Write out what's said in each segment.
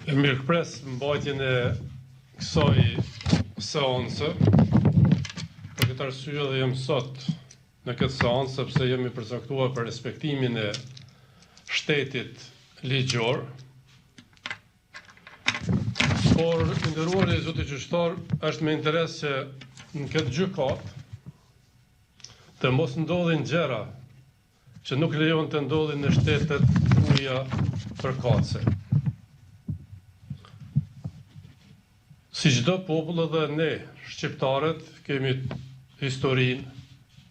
E mirëpres mbajtjen e kësaj seance. Për këtë arsye dhe jam sot në këtë seancë sepse jemi përcaktuar për respektimin e shtetit ligjor. Por, i nderuari zoti gjyqtar, është me interes që në këtë gjykatë të mos ndodhin gjëra që nuk lejohen të ndodhin në shtetet huaja përkatëse. Si çdo popull edhe ne shqiptarët kemi historinë,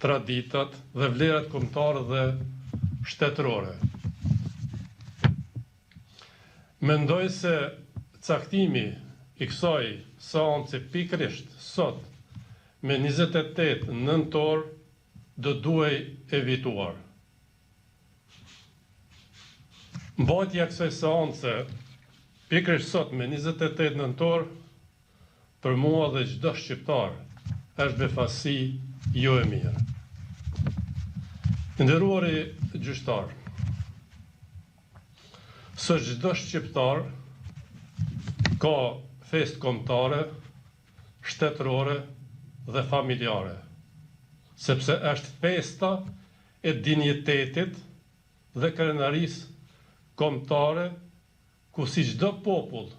traditat dhe vlerat kombëtare dhe shtetërore. Mendoj se caktimi i kësaj seance pikërisht sot me 28 nëntor do duhej evituar. Mbajtja e kësaj seance pikërisht sot me 28 nëntor për mua dhe çdo shqiptar është befasi jo e mirë. I nderuari gjyqtar, sot çdo shqiptar ka festë kombëtare, shtetërore dhe familjare, sepse është festa e dinjitetit dhe krenarisë kombëtare ku si çdo popull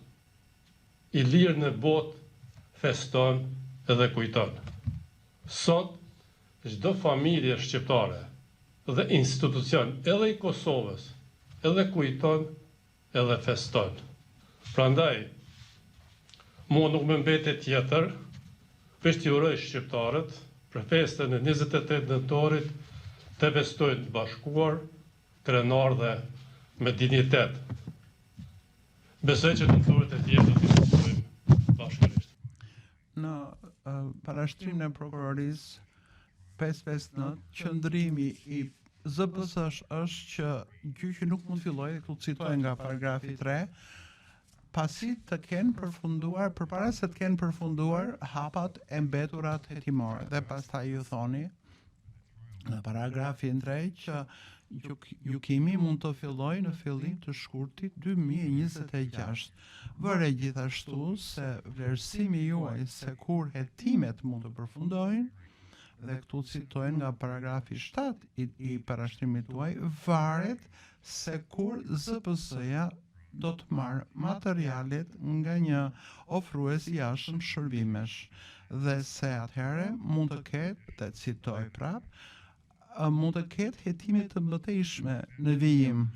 i lirë në botë feston dhe kujton. Sot çdo familje shqiptare dhe institucion edhe i Kosovës edhe kujton edhe feston. Prandaj, mua nuk më mbetet tjetër, veç t'i uroj shqiptarët për festën e 28 nëntorit të festojnë të bashkuar, krenar dhe me dinjitet. Besoj që nëntorët e tjerë do t'i festojmë bashkërisht. Në uh, parashtrimin e prokurorisë 559, qëndrimi i ZPS është që gjyqi nuk mund të fillojë, këtu citoj nga paragrafi 3, pasi të kenë përfunduar, përpara se të kenë përfunduar hapat e mbetura hetimore. Dhe pastaj ju thoni në paragrafin 3 që gjykimi mund të fillojë në fillim të shkurtit 2026. Vë re gjithashtu se vlerësimi juaj se kur hetimet mund të përfundojnë, dhe këtu citoj nga paragrafi 7 i, i parashtrimit tuaj, varet se kur ZPS-ja do të marrë materialet nga një ofrues i jashtëm shërbimesh dhe se atëherë mund të ketë, dhe citoj prapë, mund të ketë hetime të mëtejshme në vijim.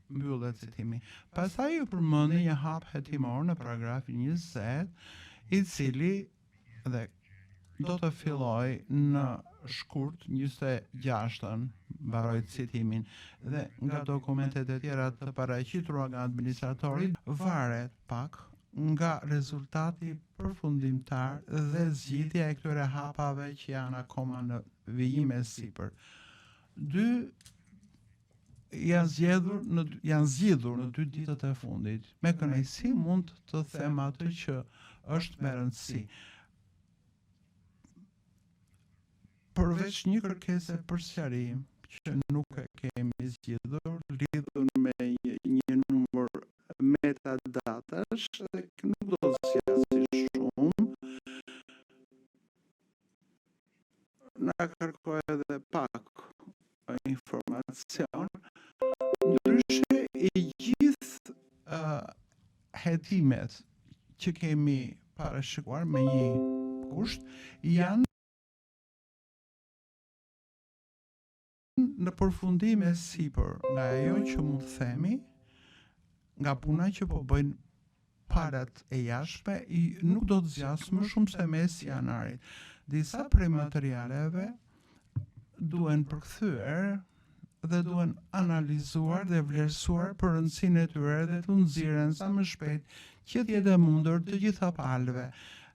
Mbyllet citimi. Pastaj ju përmendni një hap hetimor në paragrafin 20, i cili dhe do të fillojë në shkurt 26-ën, mbaroj citimin, dhe nga dokumentet e tjera të paraqitura nga administratori, varet pak nga rezultati përfundimtar dhe zgjidhja e këtyre hapave që janë akoma në vijim e sipër. Dy janë zgjedhur në janë zgjidhur në dy ditët e fundit. Me kënaqësi mund të them atë që është me rëndësi. Përveç një kërkese për sqarim që nuk e kemi zgjidhur lidhur me një, një numër metadatash dhe nuk do të zgjasë shumë. Na kërkoi edhe pak informacion. Ndryshe i gjithë uh, hetimet që kemi parashikuar me një kusht janë në përfundim e sipër nga ajo që mund të themi nga puna që po bëjnë palët e jashtme nuk do të zgjasë më shumë se mesi i janarit. Disa prej materialeve duhen përkthyer dhe duhen analizuar dhe vlerësuar për rëndësinë e tyre dhe të nxirren sa më shpejt që të jetë e mundur të gjitha palëve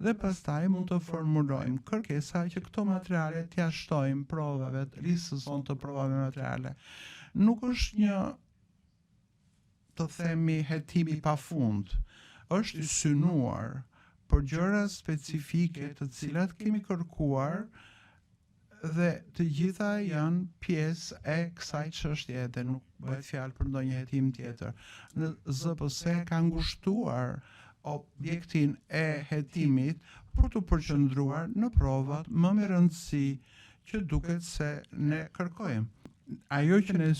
dhe pastaj mund të formulojmë kërkesa që këto materiale t'ia shtojmë provave, listës sonë të provave materiale. Nuk është një të themi hetim i pafund, është i synuar për gjëra specifike të cilat kemi kërkuar. Dhe të gjitha janë pjesë e kësaj çështjeje dhe nuk bëhet fjalë për ndonjë hetim tjetër. Në ZPS ka ngushtuar objektin e hetimit për t'u përqendruar në provat më me rëndësi që duket se ne kërkojmë. Ajo që ne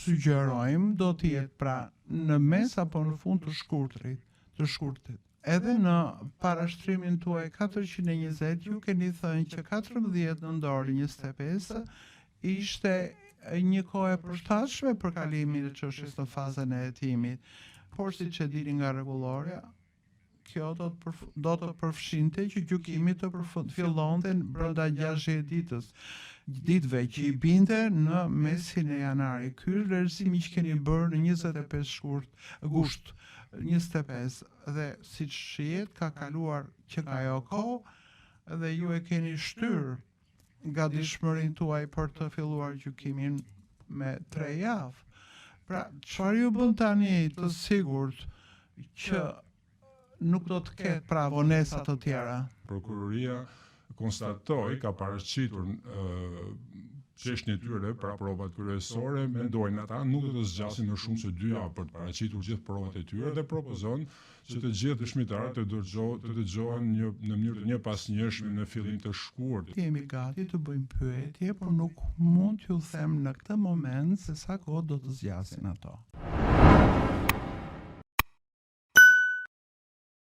sugjerojmë do të jetë pra në mes apo në fund të shkurtrit, të shkurtit. Edhe në parashtrimin tuaj 420 ju keni thënë që 14 nëntori 25 ishte një kohë e përshtatshme për kalimin e çështjes në fazën e hetimit, por siç e dini nga rregullorja, kjo do të përf do të përfshinte që gjykimi të përfund fillonte brenda 60 ditës, ditëve që i binte në mesin e janarit. Ky është vlerësimi që keni bërë në 25 shkurt, gusht 25 dhe siç shihet ka kaluar që nga ajo kohë dhe ju e keni shtyrë gatishmërinë tuaj për të filluar gjykimin me 3 javë. Pra, çfarë ju bën tani të sigurt që nuk do të ketë pra vonesa të tjera? Prokuroria konstatoi, ka paraqitur çështjen e tyre, pra provat kryesore, mendojnë ata, nuk do të zgjasin më shumë se 2 javë për të paraqitur gjithë provat e tyre dhe propozon që të gjithë dëshmitarët të dëgjo, të dëgjohen një në mënyrë të njëpasnjëshme në fillim të shkurtit. Jemi gati të bëjmë pyetje, por nuk mund t'ju them në këtë moment se sa kohë do të zgjasin ato.